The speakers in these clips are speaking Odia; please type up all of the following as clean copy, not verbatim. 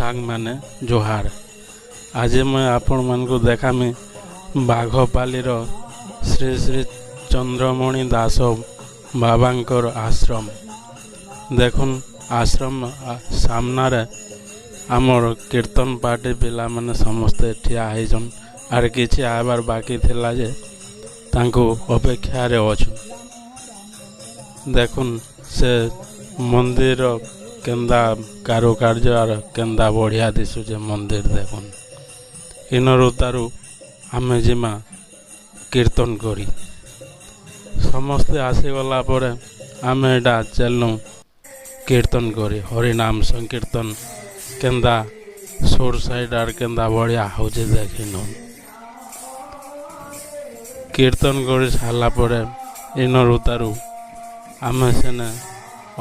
ସାଙ୍ଗମାନେ, ଜୁହାର। ଆଜି ମୁଇଁ ଆପଣମାନଙ୍କୁ ଦେଖାମି ବାଘପାଲିର ଶ୍ରୀ ଶ୍ରୀ ଚନ୍ଦ୍ରମଣି ଦାସ ବାବାଙ୍କର ଆଶ୍ରମ। ଦେଖୁନ୍, ଆଶ୍ରମ ସାମ୍ନାରେ ଆମର କୀର୍ତ୍ତନ ପାର୍ଟି ପିଲାମାନେ ସମସ୍ତେ ଠିଆ ହେଇଛନ୍ ଆର୍ କିଛି ଆଇବାର ବାକି ଥିଲା ଯେ ତାଙ୍କୁ ଅପେକ୍ଷାରେ ଅଛୁ। ଦେଖୁନ୍, ସେ ମନ୍ଦିର କେନ୍ତା କାରୁକାର୍ଯ୍ୟ ଆର୍ କେନ୍ତା ବଢ଼ିଆ ଦିଶୁଛେ ମନ୍ଦିର। ଦେଖୁନ୍, ଇନରୁ ତାରୁ ଆମେ ଯିମା କୀର୍ତ୍ତନ କରି। ସମସ୍ତେ ଆସିଗଲା ପରେ ଆମେ ଏଇଟା ଚାଲୁଁ କୀର୍ତ୍ତନ କରି। ହରିନାମ ସଂକୀର୍ତ୍ତନ କେନ୍ତା ସୁର ସାଇଡ୍ ଆର୍ କେନ୍ତା ବଢ଼ିଆ ହଉଛେ, ଦେଖିନୁ। କୀର୍ତ୍ତନ କରି ସାରିଲା ପରେ ଇନରୁ ତାରୁ ଆମେ ସେନେ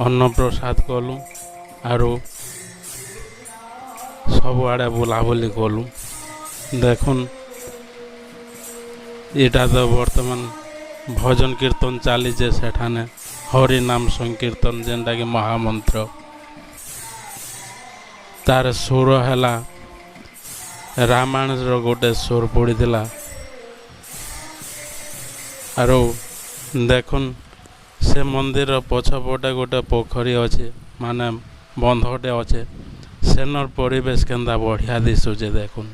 ଅନ୍ନ ପ୍ରସାଦ କଲୁ ଆରୁ ସବୁଆଡ଼େ ବୁଲାବୁଲି କଲୁ। ଦେଖୁନ୍, ଏଇଟା ତ ବର୍ତ୍ତମାନ ଭଜନ କୀର୍ତ୍ତନ ଚାଲିଛେ ସେଠାନେ, ହରିନାମ ସଂକୀର୍ତ୍ତନ, ଯେନ୍ଟାକି ମହାମନ୍ତ୍ର। ତାର ସୁର ହେଲା ରାମାୟଣର ଗୋଟେ ସୁର ପଡ଼ିଥିଲା। ଆରୁ ଦେଖୁନ୍, ସେ ମନ୍ଦିର ପଛପଟେ ଗୋଟେ ପୋଖରୀ ଅଛେ, ମାନେ ବନ୍ଧଟେ ଅଛେ। ସେନର ପରିବେଶ କେନ୍ତା ବଢ଼ିଆ ଦିଶୁଛେ। ଦେଖୁନ୍,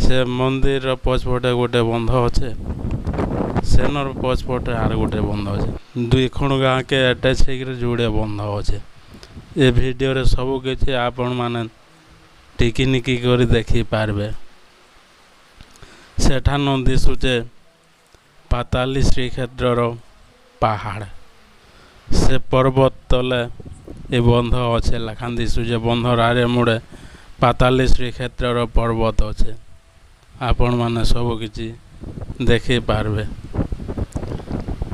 ସେ ମନ୍ଦିରର ପଛପଟେ ଗୋଟେ ବନ୍ଧ ଅଛେ, ସେନର ପଛପଟେ ଆର୍ ଗୋଟେ ବନ୍ଧ ଅଛେ। ଦୁଇ ଖଣ୍ଡ ଗାଁକେ ଆଟାଚ୍ ହେଇକିରି ଯୁଡ଼େ ବନ୍ଧ ଅଛେ। ଏ ଭିଡ଼ିଓରେ ସବୁ କିଛି ଆପଣମାନେ ଟିକି ନିକି କରି ଦେଖି ପାରବେ। ସେଠାନ ଦିଶୁଛେ ପାତାଲି ଶ୍ରୀକ୍ଷେତ୍ରର ପାହାଡ଼। ସେ ପର୍ବତ ତଲେ ଏ ବନ୍ଧ ଅଛେ ଲେଖାନ୍ ଦିଶୁଛେ। ବନ୍ଧର ଆରେ ମୁଡ଼େ ପାତାଲି ଶ୍ରୀକ୍ଷେତ୍ରର ପର୍ବତ ଅଛେ। ଆପଣମାନେ ସବୁ କିଛି ଦେଖି ପାରବେ।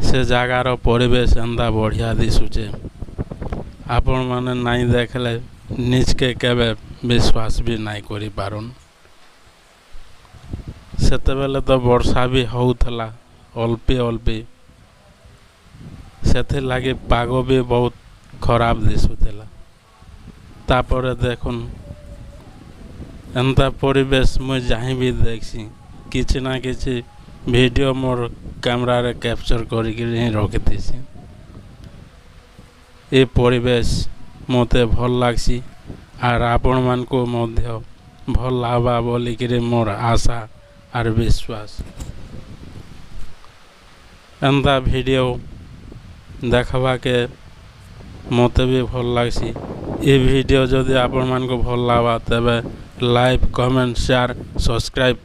ସେ ଜାଗାର ପରିବେଶ ଏନ୍ତା ବଢ଼ିଆ ଦିଶୁଛେ, ଆପଣମାନେ ନାଇଁ ଦେଖିଲେ ନିଜକେ କେବେ ବିଶ୍ୱାସ ବି ନାଇଁ କରିପାରୁନ୍। ସେତେବେଲେ ତ ବର୍ଷା ବି ହଉଥିଲା ଅଲ୍ପି ଅଲ୍ପି, ସେଥିର୍ଲାଗି ପାଗ ବି ବହୁତ ଖରାପ ଦିଶୁଥିଲା। ତାପରେ ଦେଖୁନ୍, ଏନ୍ତା ପରିବେଶ ମୁଇଁ ଯାହିଁ ବି ଦେଖ୍ସି, କିଛି ନା କିଛି ଭିଡ଼ିଓ ମୋର୍ କ୍ୟାମେରାରେ କ୍ୟାପଚର୍ କରିକିରି ହିଁ ରଖିଥିସି। ଏ ପରିବେଶ ମୋତେ ଭଲ୍ ଲାଗ୍ସି ଆର୍ ଆପଣମାନଙ୍କୁ ମଧ୍ୟ ଭଲ୍ ଲାଗ୍ବା ବୋଲିକିରି ମୋର୍ ଆଶା ଆର୍ ବିଶ୍ୱାସ। ଏନ୍ତା ଭିଡ଼ିଓ ଦେଖ୍ବାକେ ମୋତେ ବି ଭଲ୍ ଲାଗ୍ସି। ଏ ଭିଡ଼ିଓ ଯଦି ଆପଣମାନଙ୍କୁ ଭଲ୍ ଲାଗ୍ବା, ତେବେ ଲାଇକ୍, କମେଣ୍ଟ, ସେୟାର, ସବସ୍କ୍ରାଇବ୍।